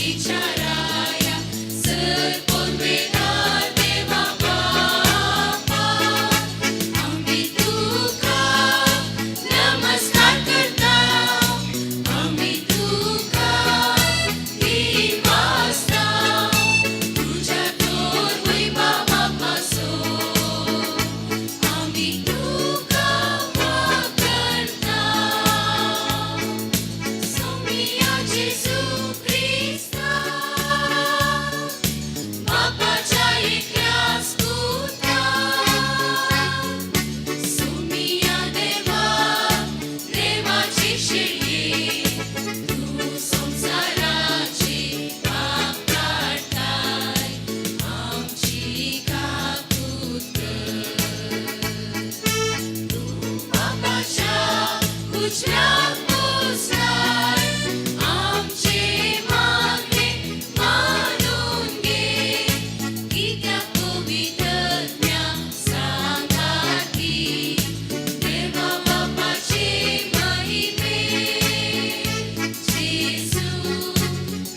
विचाराया sir पोनवेदार देवा बापा आमी तुका नमस्कार करता आमी तुका दिवासता तुज्या तोर वैभवा पासून आमी तुका वागडता सोमिया जेजू क्रिस्ता बापाच्या एकल्याच पुता सोमिया देवा देवाची शेळये तूं संवसाराची पाप काडटाय आमची काकूत कर तूं बापाच्या उजव्याक बसलाय आमचे मागणे मानून घे कित्याक पवित्रत्म्या सांगाती देवा बापाचे महिमे जेजू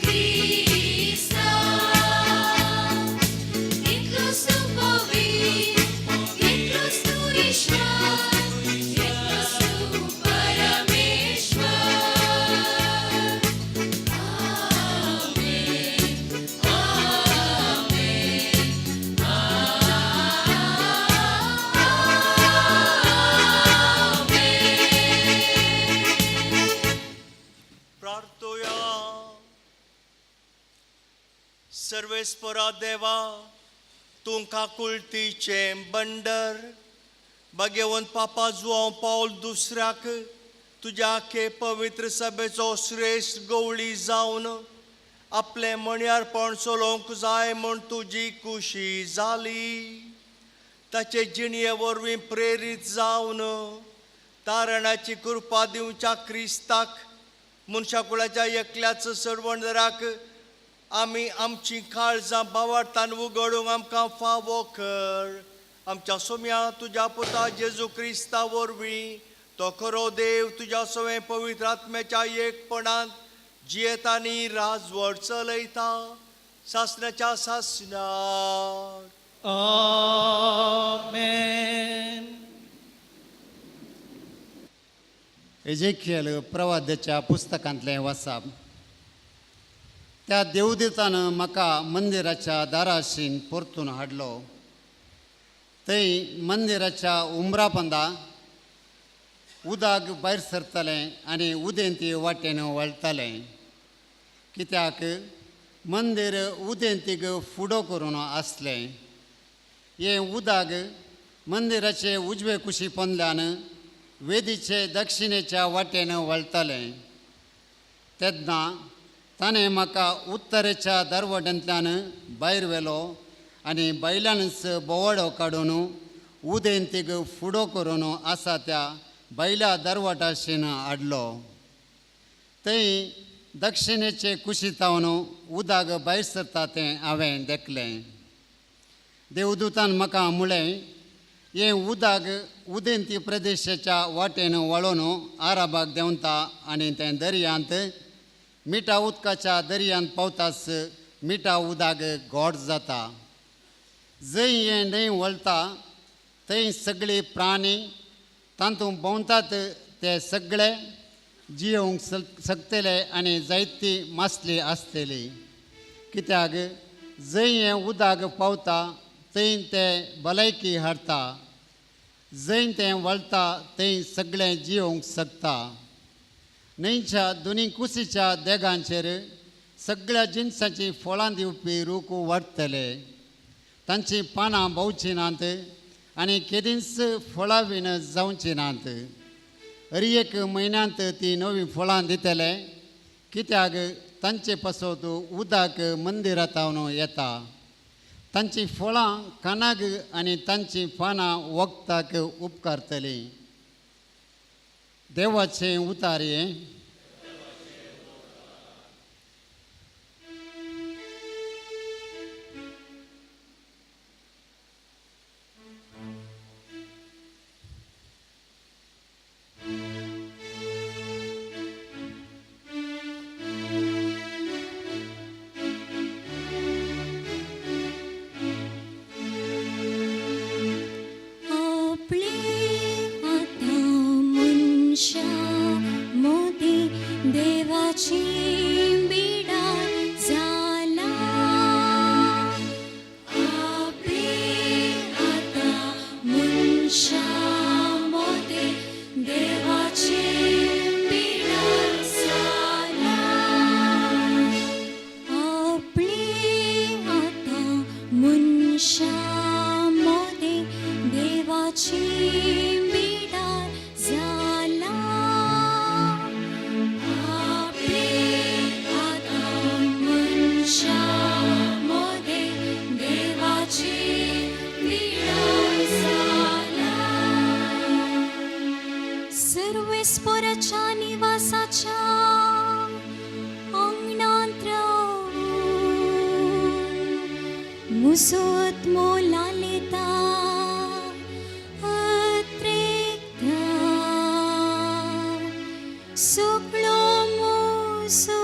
क्रिस्ता एकलोच तूं पवित्र एकलोच तूं ईश्वर एकलोच तूं परमेश्वर आमेन आमेन आमेन. प्रार्थोया. सर्वेस्परा देवा, तूं काकुळटीचें बंडर, भाग्यवंत पापा जुआंव पावल दुसऱ्याक तुज्या आखे पवित्र सभेचो श्रेश्ठ गवळी जावन आपलें मण्यारपण चलोवंक जाय म्हूण तुजी खुशी जाली. ताचे जिणये वरवीं प्रेरीत जावन तारणाची कृपा दिवच्या क्रिस्ताक, मनशाकुळाच्या एकल्याच सर्वणदाराक आमी आमची काळजां बावार्थान उगडूंक आमकां फावो कर. आमच्या सोम्या तुज्या पुता जेजू क्रिस्ता वरवीं, तो खरो देव, तुज्या सवें पवित्र आत्म्याच्या एकपणांत जियेता आनी राजवट चलयता सासण्याच्या सासणाक. आमेन. एजेकियल प्रवाद्याच्या पुस्तकांतलें वाचप. त्या देवदूतान म्हाका मंदिराच्या दाराशीन परतून हाडलो. थंय मंदिराच्या उमरापंदा उदक भायर सरतालें आनी उदेंती वाटेन वळटालें, कित्याक मंदीर उदेंतीक फुडो करून आसलें. हें उदक मंदिराचे उजवे कुशी पोंदल्यान वेदीचे दक्षिणेच्या वाटेन वळटालें. तेन्ना ताणें म्हाका उत्तरेच्या दरवट्यांतल्यान भायर व्हेलो आनी बैलानच बोवाडो काडून उदेंतीक फुडो करून आसा त्या बैला दरवटाशीन हाडलो. थंय दक्षिणेचे कुशीतावन उदक भायर सरता तें हांवें देखलें. देवदूतान म्हाका म्हळें, हें उदक उदेंती प्रदेशाच्या वाटेन वळोवन आराबाक देंवता आनी तें दर्यांत मिठा उदकाच्या दर्यांत पावताच मिठा उदक गोड जाता. जंय हें न्हंय वळटा थंय सगळे प्राणी तातूंत भोंवतात ते सगळे जियोवंक शकतले आनी जायती मासली आसतली, कित्याक जंय हें उदक पावता थंय तें भलायकी हाडटा. जंय तें वळटा थंय सगळें जियोवंक शकता. न्हंयच्या दोनी कुशीच्या देगांचेर सगळ्या जिनसाचीं फळां दिवपी रूख वाडटले. तांचीं पानां भोंवचीं नात आनी केदींच फळां बीन जावचीं नात. हर एक म्हयन्यांत तीं नवीं फळां दितले, कित्याक तांचे पासत उदक मंदिरांत येता. तांचीं फळां कानाक आनी तांचीं पानां वखदाक उपकारतलीं. देवाचें उतार हें. मुजो आत्मो लालेता अत्रेकता सगळो मुजो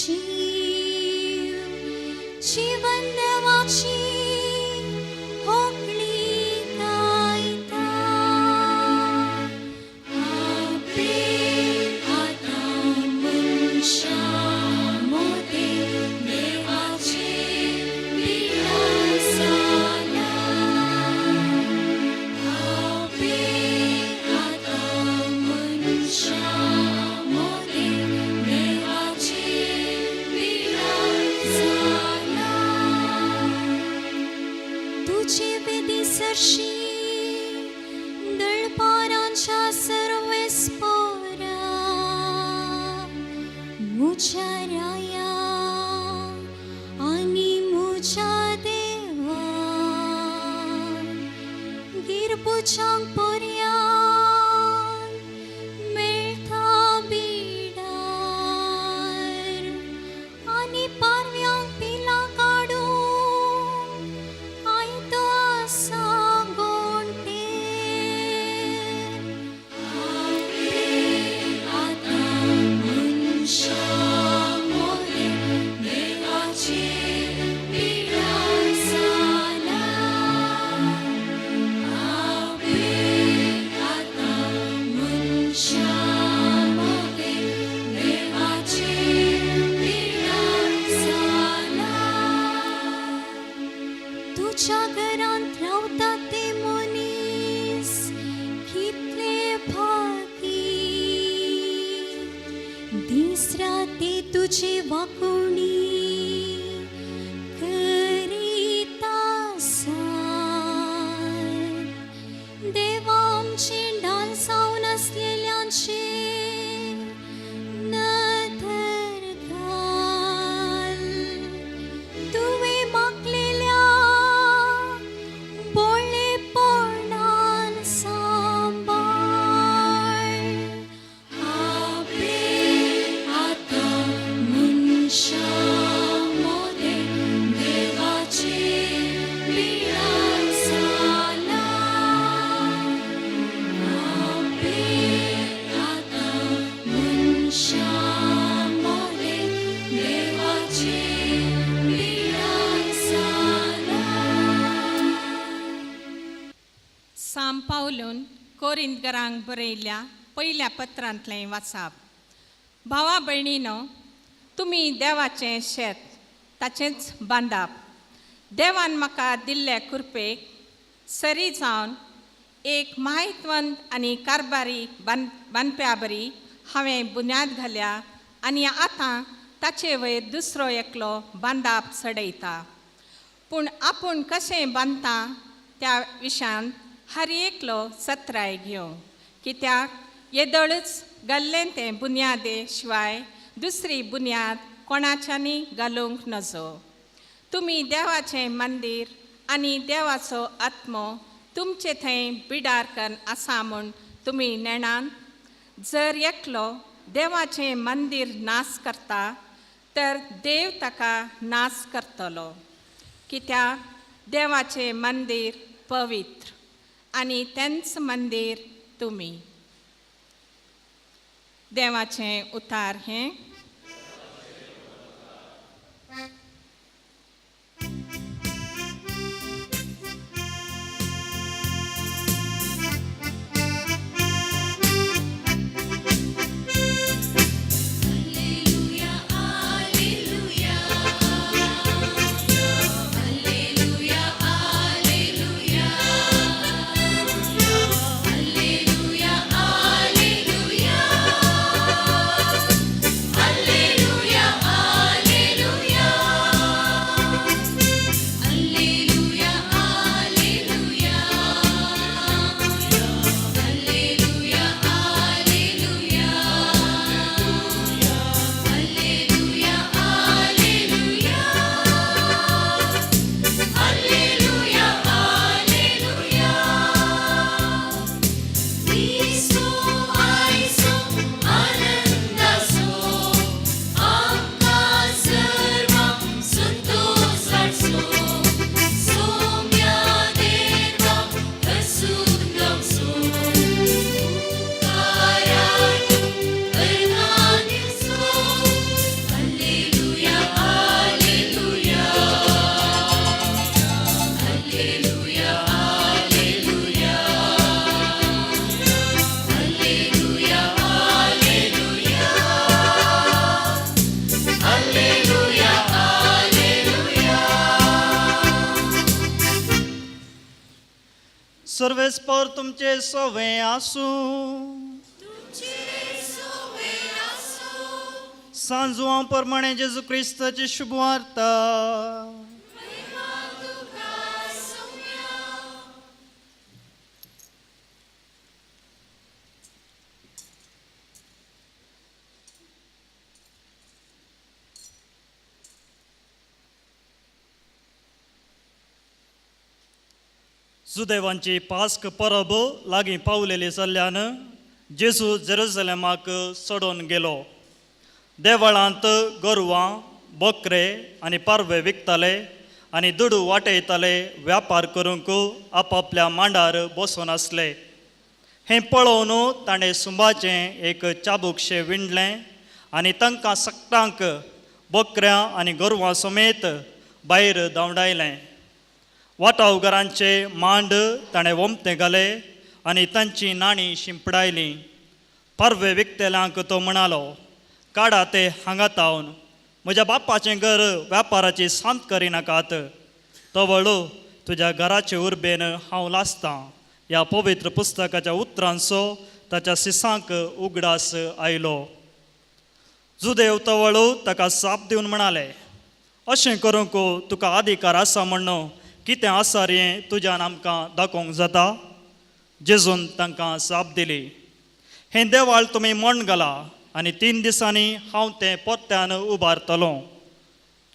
जीव जीवन देवाची होगळी गायता. आपे आतां मनशां मोदें देवाचें बिळार जालां. आपे आतां मनशां मोदें देवाचें बिळार जालां. तुजे विधी सरशी दळपारांच्या सर्वेस्पोरा मुज्या राया आनी मुज्या देवा गिरबुजांक पर्यान मेळटा बिडार आनी पारव्यांक पिलां काडूंक आयतो आसा गोंटेर. आपे आतां मनशां मोदें देवाचें बिळार जालां. आपे आतां मनशां मोदें देवाचें बिळार जालां. तुज्या घरांत रावता ते मनीस कितले भागी, दीस राती तुजी वाकुणी करीत आसात. देवा आमची ढाल जावन आसलेल्यांचेर नदर घाल. तुवें मागलेल्या बोळेपणान सांबाळ. आपे आतां मनशां मोदें देवाचें बिळार जालां. आपे आतां मनशां मोदें देवाचें बिळार जालां. साम पावलून कोरिंतगरांक बरयल्ल्या पयल्या पत्रांतलें वाचाप. भावा भयणीनो, तुमी देवाचें शेत, ताचेंच बांदाप. देवान म्हाका दिल्ले कृपेक सरी जावन एक माहितवंत आनी कारबारी बांदप्या बरी हांवें बुन्याद घाल्या आनी आतां ताचे वयर दुसरो एकलो बांदाप चडयता. पूण आपूण कशें बांदता त्या विशयांत हर एकलो सत्राय घेवं, कित्याक येदोळच घाल्लें तें बुन्यादे शिवाय दुसरी बुन्याद कोणाच्यांनी घालूंक नजो. तुमी देवाचें मंदीर आनी देवाचो आत्मो तुमचे थंय बिडार कन्न आसा म्हूण तुमी नेणान. जर एकलो देवाचें मंदीर नाश करता तर देव ताका नाश करतलो, कित्याक देवाचें मंदीर पवित्र आनी तेंच मंदीर तुमी. देवाचें उतार हें. Alleluia, alleluia, alleluia, alleluia, alleluia, alleluia, सर्वेस्पर तुमचे सवे आसूं. सांजुआं प्रमाणे जेजू क्रिस्ताची शुभवार्ता. जुदेवांची पास्क परब लागीं पावलेली जाल्ल्यान जेजू जेरुजलेमाक चडोवन गेलो. देवळांत गोरवां, बोकरे आनी पारवे विकताले आनी दुडू वाटयताले. व्यापार करूंक आपापल्या मांडार बसून आसले. हें पळोवन ताणें सुंबाचें एक चाबूकशें विणलें आनी तांकां सगटांक बोकऱ्यां आनी गोरवां समेत भायर धांवडायलें. वाटावगरांचे मांड ताणें वोमते घाले आनी तांची नाणीं शिंपडायलीं. पारवे विकतेल्यांक तो म्हणालो, काडा ते हांगा तावन, म्हज्या बापाचें घर व्यापाराची सांत करिनाकात. तवळू तुज्या घराचे उर्बेन हांव लासतां ह्या पवित्र पुस्तकाच्या उतरांचो ताच्या सिसांक उगडास आयलो. जुदेव तवळू ताका साप दिवन म्हणाले, अशें करूंक तुका अधिकार आसा म्हण्ण कितें आसा रे तुज्यान आमकां दाखोवंक जाता? जेजून तांकां साप दिली, हें देवाळ तुमी मर्ण घाला आनी 3 दिसांनी हांव तें परत्यान उबारतलो.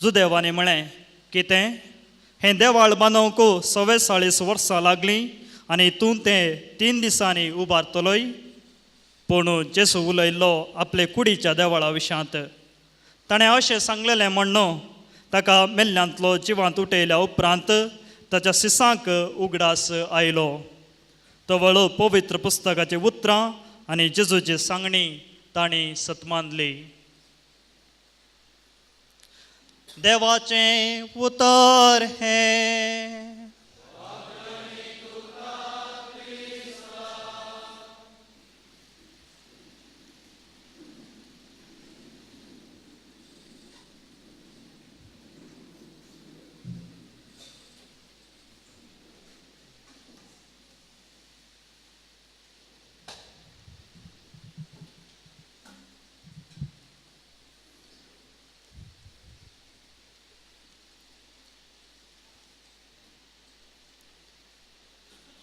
जुदेवांनी म्हळें, कितें हें देवाळ बांदूंक 44 वर्सां लागलीं आनी तूं तें 3 दिसांनी उबारतलोय? पूण जेजू उलयल्लो आपले कुडीच्या देवळा विशांत. ताणें अशें सांगलेलें म्हण्ण ताका मेल्ल्यांतलो जिवांत उठयल्या उपरांत ताच्या सिसांक उगडास आयलो. तवळ पवित्र पुस्तकाची उतरां आनी जेजूची सांगणी तांणी सतमानली. देवाचें उतर हें.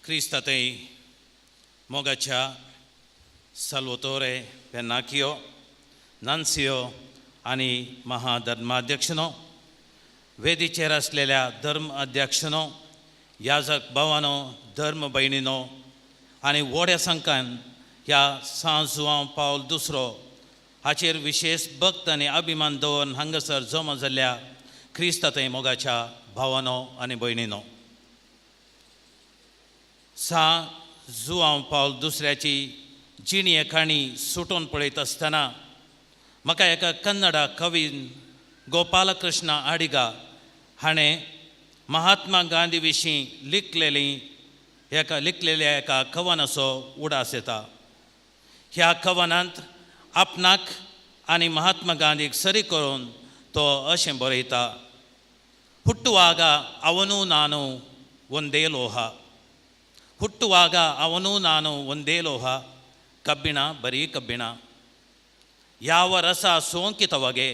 क्रिस्तातय मोगाच्या साल्वतोरे पेनाकियो नान्सियो आनी महाधर्माध्यक्षनो, वेदीचेर आसलेल्या धर्म अध्यक्षनो, याजक भावानो, धर्म भयणीनो आनी व्हड्या संकान ह्या सांत जुआंव पावल दुसरो हाचेर विशेश भक्त आनी अभिमान दवरून हांगासर जमा जाल्ल्या क्रिस्तातय मोगाच्या भावानो आनी भयणीनो, सा जुआंव पावल दुसऱ्याची जिणये काणी सुटोवन पळयत आसतना म्हाका एका कन्नडा कवीन गोपालकृष्ण आडिगा हाणें महात्मा गांधी विशीं लिखलेल्या एका कवनाचो उडास येता. ह्या कवनांत आपणाक आनी महात्मा गांधीक सरी करून तो अशें बरयता, ಹುಟ್ಟುವಾಗ ಅವನೂ ನಾನು ಒಂದೇ ಲೋಹ, ಹುಟ್ಟುವಾಗ ಅವನೂ ನಾನು ಒಂದೇ ಲೋಹ, ಕಬ್ಬಿಣ ಬರೀ ಕಬ್ಬಿಣ, ಯಾವ ರಸ ಸೋಂಕಿತವಗೆ,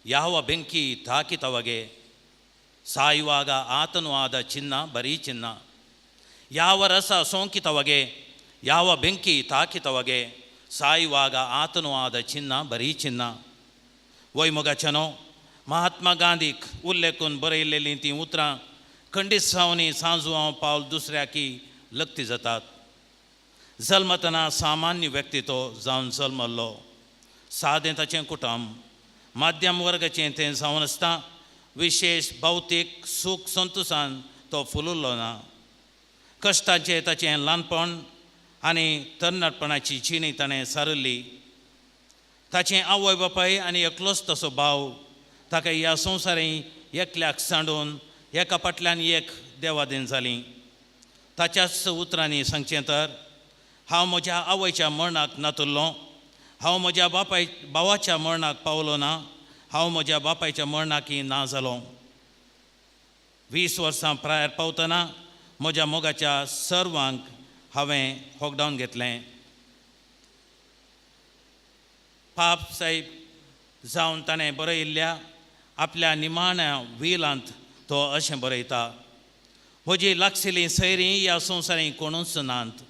ಯಾವ ಬೆಂಕಿ ತಾಕಿತವಗೆ, ಸಾಯುವಾಗ ಆತನು ಆದ ಚಿನ್ನ ಬರೀ ಚಿನ್ನ, ಯಾವ ರಸ ಸೋಂಕಿತವಗೆ, ಯಾವ ಬೆಂಕಿ ತಾಕಿತವಗೆ, ಸಾಯುವಾಗ ಆತನು ಆದ ಚಿನ್ನ ಬರೀ ಚಿನ್ನ. वय मोगाच्यानो, महात्मा गांधीक उल्लेखून बरयलेलीं तीं उतरां खंडीत सावनी सांजुआंव पावल दुसऱ्याकी लक्ती जातात. जल्मतना सामान्य व्यक्ती तो जावन जल्मल्लो, सादें ताचें कुटुंब, माध्यम वर्गाचें तें जावन आसता. विशेश भौतीक सूख संतोशान तो फुलुल्लो ना. कश्टाचें ताचें ल्हानपण आनी तरणाटपणाची जिणी ताणें सारिल्ली. ताचें आवय बापाय आनी एकलोच तसो भाव ताका ह्या संवसारी एकल्याक सांडून एका फाटल्यान एक देवादीन जालीं. ताच्याच उतरांनी सांगचें तर, हांव म्हज्या आवयच्या मरणाक नातुल्लो, हांव म्हज्या बापाय भावाच्या मरणाक पावलो ना, हांव म्हज्या बापायच्या मरणाकय ना जालो. 20 वर्सां प्रायर पावतना म्हज्या मोगाच्या सर्वांक हांवें होगडावन घेतलें. पाप साहेब जावन ताणें बरयिल्ल्या आपल्या निमाण्या विलांत तो अशें बरयता, म्हजी लागशिल्लीं सैरीं ह्या संवसारीं कोणूच नात.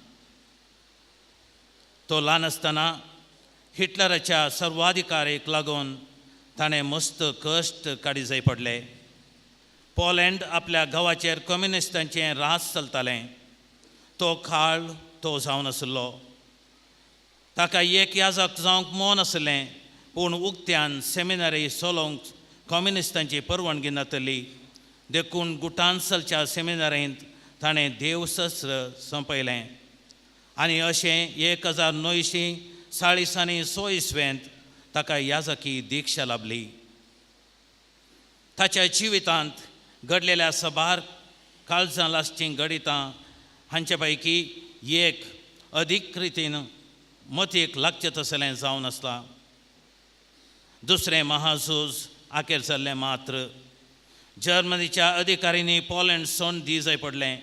तो ल्हान आसतना हिटलराच्या सर्वाधिकारीक लागून ताणें मस्त कश्ट काडी जाय पडले. पोलँड आपल्या गांवाचेर कम्युनिस्टांचें राज चलतालें. तो काळ तो जावन आशिल्लो. ताका एक याजक जावंक मन आसलें, पूण उक्त्यान सेमिनारी चलोवंक कम्युनिस्टांची परवानगी नातली. देखून गुटान चलच्या सेमिनारींत ताणें देवशस्त्र सोंपयलें आनी अशें 1940 आनी 100 इसवेंत ताका याजकी दिक्षा लाभली. ताच्या जिवितांत घडलेल्या सबार काळजां लासचीं घडितां हांचे पैकी एक अदीक रितीन मतीक लागचें तसलें जावन आसता. दुसरें महाझूज आखेर जाल्लें मात्र जर्मनीच्या अधिकाऱ्यांनी पोलंड सोंड दी जाय पडलें.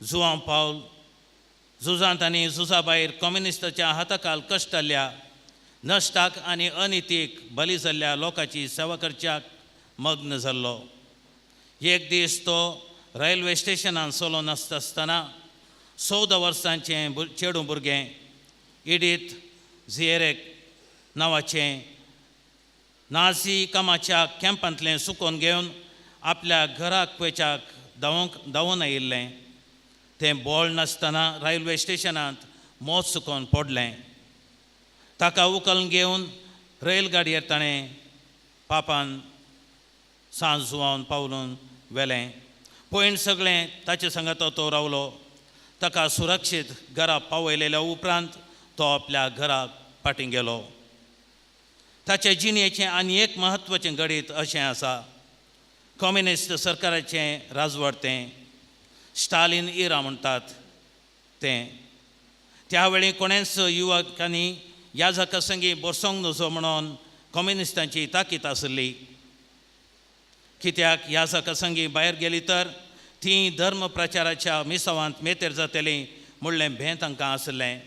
जुआंव पावल झुजांत आनी झुजा भायर कम्युनिस्टाच्या हाताखाल कश्टल्ल्या नश्टाक आनी अनितीक बली जाल्ल्या लोकांची सेवा करच्याक मग्न जाल्लो. एक दीस तो रेल्वे स्टेशनान चलोवन आसता आसतना 14 वर्सांचें चेडूं भुरगें इडीत झिएरेक नांवाचें नाझी कामाच्या कॅम्पांतलें सुकोवन घेवन आपल्या घराक वेच्याक धांवून आयिल्लें. तें बोळ नासतना रेल्वे स्टेशनांत मोत सुकोवन पडलें. ताका उखलून घेवन रेलगाडयेर ताणें पापान सांज जुवान पावलून व्हेलें. पयण सगळें ताचे सांगात तो रावलो. ताका सुरक्षीत घरा पावयलेल्या उपरांत तो आपल्या घराक फाटीं गेलो. ताचे जिणेचें आनी एक म्हत्वाचें घडीत अशें आसा. कम्युनिस्ट सरकाराचें राजवट तें स्टालिन इरा म्हणटात तें. त्या वेळी कोणेंच युवकांनी ह्या जाका संगी बसोंक नजो म्हणून कम्युनिस्टांची ताकीत आसली. कित्याक ह्या जाका संगी भायर गेली तर ती धर्म प्रचाराच्या मिसावांत मेतेर जातली म्हणलें भें तांकां आसलें.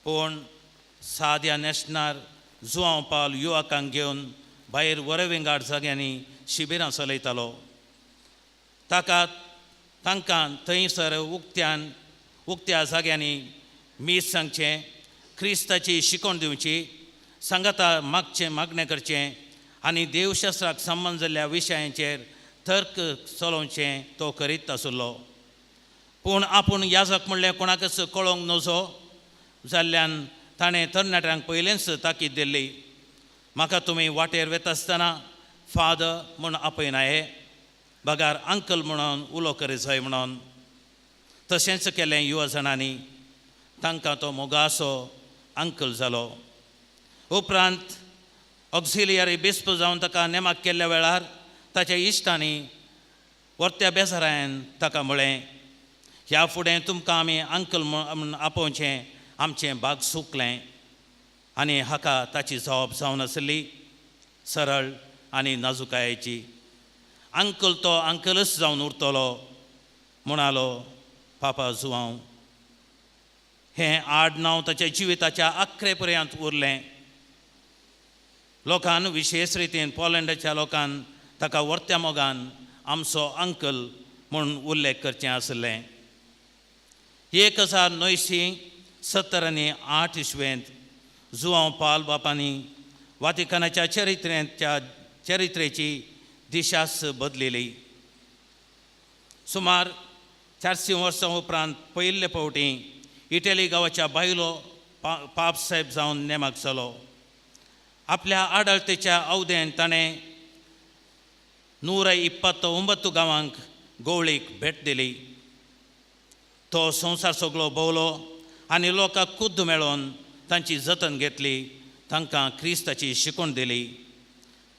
पूण साद्या न्हेसणार जुआंव पावल युवकांक घेवन भायर वरविंगाड जाग्यांनी शिबिरां चलयतालो. ताका तांकां थंयसर उक्त्या जाग्यांनी मीस सांगचें, क्रिस्ताची शिकवण दिवची, सांगाता मागचें मागणें करचें आनी देवशास्त्राक संबंद जाल्ल्या विशयांचेर तर्क चलोवचें तो करीत आशिल्लो. पूण आपूण याजक म्हणलें कोणाकच कळोवंक नजो जाल्ल्यान ताणें तरणाट्यांक पयलेंच ताकीद दिल्ली, म्हाका तुमी वाटेर वेता आसतना फादर म्हूण आपयनाये, बगार अंकल म्हणून उलो करी जाय म्हणून. तशेंच केलें युवा जाणांनी. तांकां तो मोगासो अंकल जालो. उपरांत ऑक्सिलियरी बिस्प जावन ताका नेमाक केल्ल्या वेळार ताच्या इश्टांनी वर्त्या बेजारायन ताका म्हळें, ह्या फुडें तुमकां आमी अंकल म्हूण आपोवचें आमचें भाग सुकलें. आनी हाका ताची जबाब जावन आसली सरळ आनी नाजुकायेची. अंकल तो अंकलच जावन उरतलो म्हणालो पापा जुआंव. हें आडनांव ताच्या जिविताच्या आखरे पर्यंत उरलें. लोकान विशेश रितीन पोलंडाच्या लोकान ताका वर्त्या मोगान आमचो अंकल म्हूण उल्लेख करचें आसलें. 1970 आनी 8 इसवेंत जुआंव पाल बापांनी वातिकानाच्या चरित्रेची दिशाच बदलिली. सुमार 400 वर्सां उपरांत पयले फावटी इटली गांवाच्या बायलो पाप साहेब जावन नेमाक जालो. आपल्या आडळतेच्या अवदेन ताणें 129 गांवांक गोवळीक भेट दिली. तो संवसार सगळो भोंवलो आनी लोकांक खुद्द मेळोवन तांची जतन घेतली, तांकां क्रिस्ताची शिकवण दिली.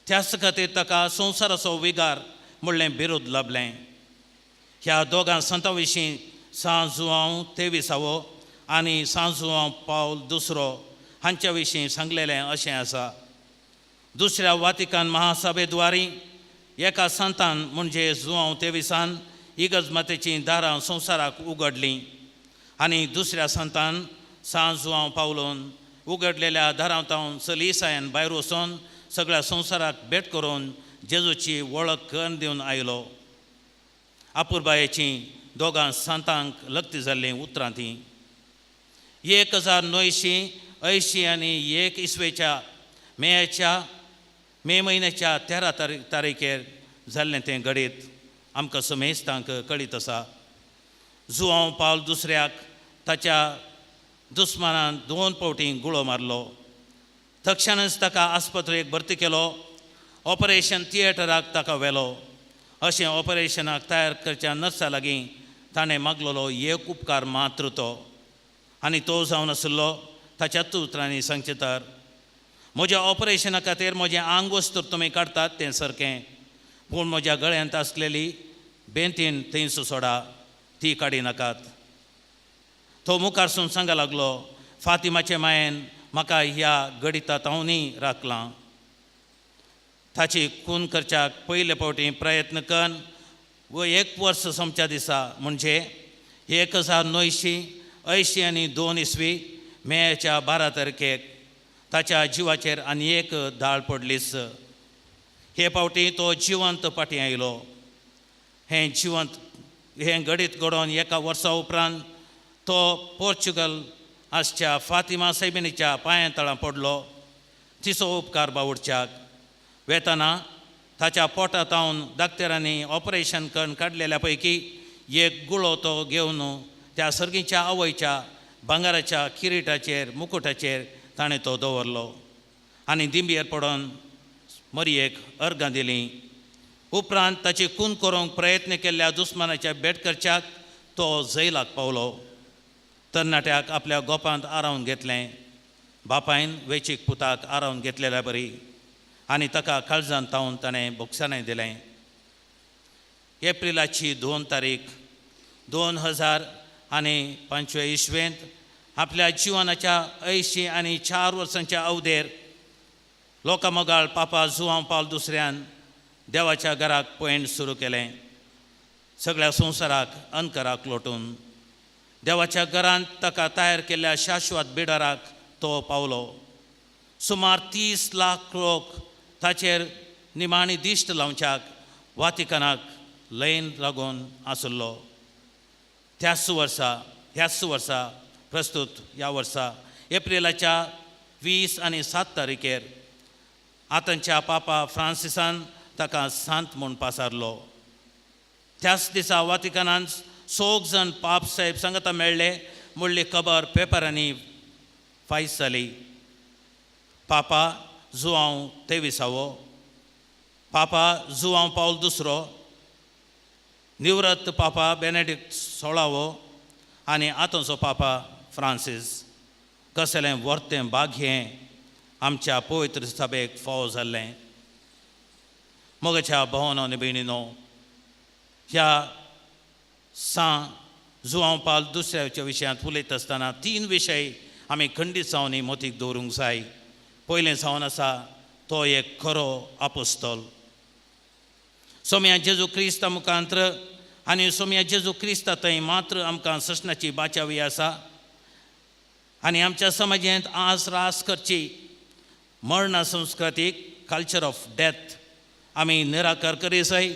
त्याच खातीर ताका संवसाराचो विगार म्हणलें बिरूद लाभलें. ह्या दोगां संतां विशीं सांत जुआंव 23वो आनी सांत जुआंव पावल दुसरो हांच्या विशीं सांगलेलें अशें आसा. दुसऱ्या वातिकान महासभेद्वारी एका संतान म्हणजे जुआंव 23 ह्या इगर्ज मातेचीं दारां संवसाराक उगडलीं आनी दुसऱ्या संतान सांत जुवांव पावलोन उगडलेल्या दारां तावन सलीसायन भायर वचून सगळ्या संवसाराक भेट करून जेजूची वळख करून दिवन आयलो. अपुरबायेचीं दोगां सांतांक लग्ती जाल्लीं उतरां तीं. 1981 इसवेच्या मे म्हयन्याच्या 13 तारीखेर जाल्लें तें घडीत आमकां समेस्तांक कळीत आसा. जुवांव पावल दुसऱ्याक ताच्या दुस्मानान 2 फावटीं गुळो मारलो. तक्षणच ताका आस्पत्रेक भरती केलो. ऑपरेशन थिएटराक ताका व्हेलो. अशें ऑपरेशनाक तयार करच्या नर्सा लागीं ताणें मागलेलो एक उपकार मात्र तो, आनी तो जावन आशिल्लो ताच्याच उतरांनी सांगचें तर, म्हज्या ऑपरेशना खातीर म्हजें आंग वस्तूर तुमी काडटात तें सारकें, पूण म्हज्या गळ्यांत आसलेली बेंतीन थंयस सोडा, ती काडी नाकात. तो मुखारसून सांगा लागलो, फातिमाचे मायेन म्हाका ह्या गडिता तावनी राखलां. ताची खून करच्याक पयले फावटी प्रयत्न कन्न व 1 वर्स सोमच्या दिसा म्हणजे 1982 इसवी मेच्या 12 तारखेक ताच्या जिवाचेर आनी एक दाळ पडलीच. हे फावटी तो जिवंत फाटीं आयलो. हें जिवंत हें घडीत घडोवन 1 वर्सा उपरांत तो पोर्चुगल आसच्या फातिमा सैबिनीच्या पांयां तळां पडलो. तिचो उपकार बावडच्याक वेतना ताच्या पोटा तावन डाक्टरांनी ऑपरेशन करून काडलेल्या पैकी एक गुळो तो घेवन त्या सर्गीच्या आवयच्या भांगराच्या किरिटाचेर मुकुटाचेर ताणें तो दवरलो आनी दिंबयेर पडोन मरयेक अर्गां दिलीं. उपरांत ताची खून करूंक प्रयत्न केल्ल्या दुस्मानाच्या भेट करच्याक तो जैलाक पावलो. तरणाट्याक आपल्या गोपांत आरावन घेतलें. बापायन वेचीक पुताक आरावन घेतलेल्या बरी आनी ताका काळजान तावन ताणें बोगसाणें दिलें. एप्रिलाची 2 तारीख 2005 इसवेंत आपल्या जिवनाच्या 84 वर्सांच्या अवधेर लोकामोगाळ पापा जुवांव पावल दुसऱ्यान देवाच्या घराक पयण सुरू केलें. सगळ्या संवसाराक अनकराक लोटून देवाच्या घरांत ताका तयार केल्ल्या शाश्वत बिडाराक तो पावलो. सुमार 30 लाख लोक ताचेर निमाणी दिश्ट लावच्याक वातिकनाक लयन लागून आसलो. त्याच वर्सा ह्याच वर्सा प्रस्तुत ह्या वर्सा एप्रिलाच्या 20 आनी 7 तारखेर आतांच्या पापा फ्रांसिसान ताका सांत म्हूण पासारलो. त्याच दिसा वातिकनान 100 जाण पाप साहेब सांगता मेळ्ळे म्हणली खबर पेपरांनी फायस जाली. पापा जुवांव 23वो, पापा जुवांव पावल दुसरो, निवृत्त पापा बेनेडिक्ट 16वो आनी आतांचो पापा फ्रांसीस. कसलें वर्तें भाग्य आमच्या पवित्र सभेक फावो जाल्लें. मोगाच्या भोवनो आनी भयणीनो, ह्या सां जुवांव पावल दुसऱ्याच्या विशयांत उलयता आसतना 3 विशय आमी खंडीत जावन मोतीक दवरूंक जाय. पयलें जावन आसा तो एक खरो आपोस्तोल. सोम्या जेजू क्रिस्ता मुखांत्र आनी सोम्या जेजू क्रिस्ता थंय मात्र आमकां सस्नाची बाचावी आसा आनी आमच्या समाजांत आज रास करची मरणा संस्कृतीक कल्चर ऑफ डेथ आमी निराकार करी जाय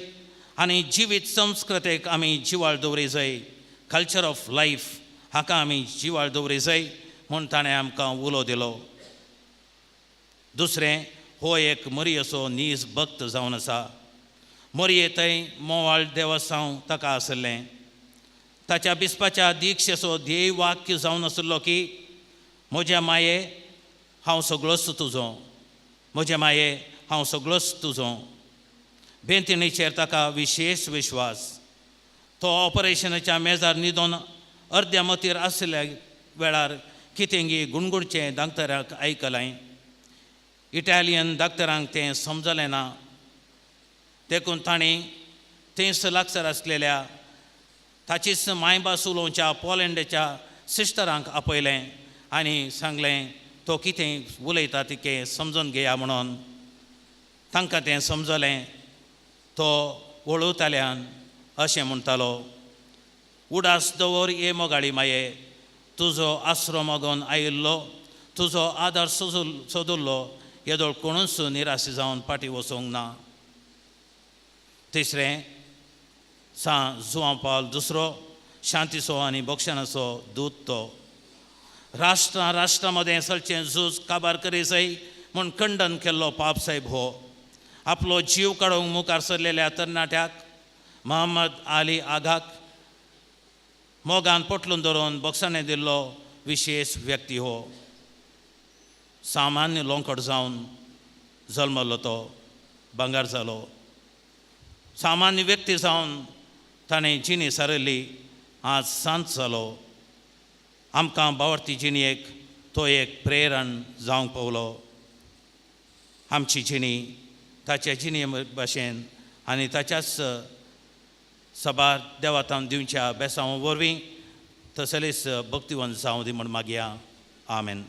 आनी जिवीत संस्कृतेक आमी जिवाळ दवरी जाय. कल्चर ऑफ लायफ हाका आमी जिवाळ दवरी जाय म्हूण ताणें आमकां उलो दिलो. दुसरें, हो एक मरियेचो नीज भक्त जावन आसा. मरिये थंय मोवाळ देवसांव ताका आसलें. ताच्या बिस्पाच्या दीक्षेचो ध्येय वाक्य जावन आशिल्लो की म्हज्या माये हांव सगळोच तुजो, म्हज्या माये हांव सगळोच तुजो. बेंतिणीचेर ताका विशेश विश्वास. तो ऑपरेशनाच्या मेजार न्हिदोन अर्द्या मतीर आशिल्ल्या वेळार कितेंगी गुणगुणचें दाक्तराक आयकलें. इटालियन दाक्तरांक तें समजलें ना, देखून तांणी थंयस लागसर आसलेल्या ताचीच मायभास उलोवच्या पोलंडाच्या सिस्टरांक आपयलें आनी सांगलें तो कितें उलयता तिकें समजून घेया म्हणून. तांकां तें समजलें. तो वळवताल्यान अशें म्हणटालो, उडास दवर ये मोगाळी माये, तुजो आसरो मागून आयिल्लो, तुजो आदार सोदुल्लो येदोळ कोणूच निराश जावन फाटीं वचूंक ना. तिसरें, सां जुवां पावल दुसरो शांतीचो आनी बक्षणाचो दूत तो. राष्ट्रां राष्ट्रां मदें चलचें झूज काबार करी जाय म्हूण खंडन केल्लो पाप साहेब हो. आपलो जीव काडूंक मुखार सरलेल्या तरणाट्याक मोहम्मद आली आगाक मोगान पोटलून धरून बक्षाणें दिल्लो विशेश व्यक्ती हो. सामान्य लोंकट जावन जल्मल्लो तो भांगर जालो. सामान्य व्यक्ती जावन ताणें जिणी सारयली, आज सांत जालो. आमकां बावडती जिणेक तो एक प्रेरण जावंक पावलो. आमची जिणी ताच्या जिणे भाशेन आनी ताच्याच सभार देवातान दिवच्या बेसांव वरवीं तसलेच भक्तिवंत जावं दी म्हूण मागया. आमेन.